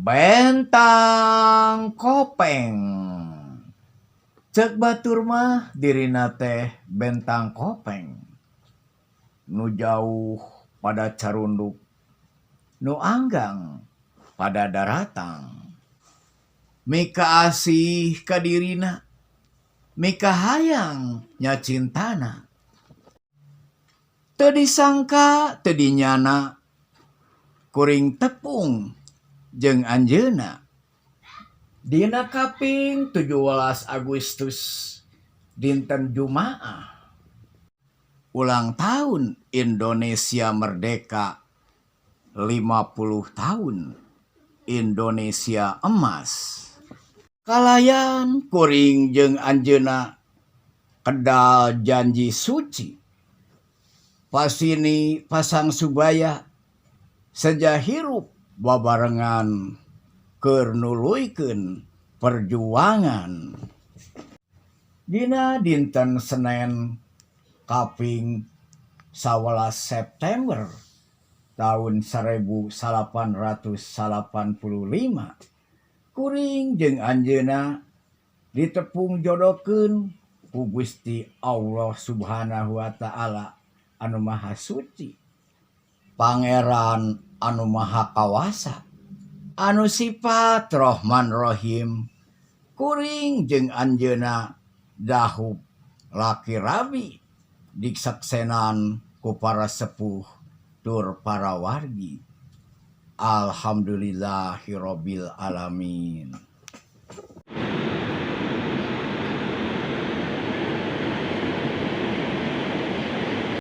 Bentang Kopeng. Cek batur mah dirina teh bentang kopeng. Nu jauh pada carunduk, nu anggang pada daratang. Mikaasih ka dirina, mikahayang nya cintana. Teu disangka teu dinyana kuring tepung jeung anjeunna. Dina kaping 17 Agustus dinten Jumaah ulang tahun Indonesia merdeka 50 tahun Indonesia emas. Kalayan kuring jeung anjeunna kedal janji suci. Pasini pasang subaya seja hirup babarengan keur nuluykeun perjuangan. Dina dinten Senen kaping 11 September taun 1885 kuring jeung anjeunna ditepung jodohkeun ku Gusti Allah Subhanahu wa taala anu maha suci, Pangeran anu maha kawasa, anu sifat Rohman Rohim. Kuring jeung anjeunna dahup laki rabi disaksenan ku para sepuh tur para wargi. Alhamdulillahirabbil alamin.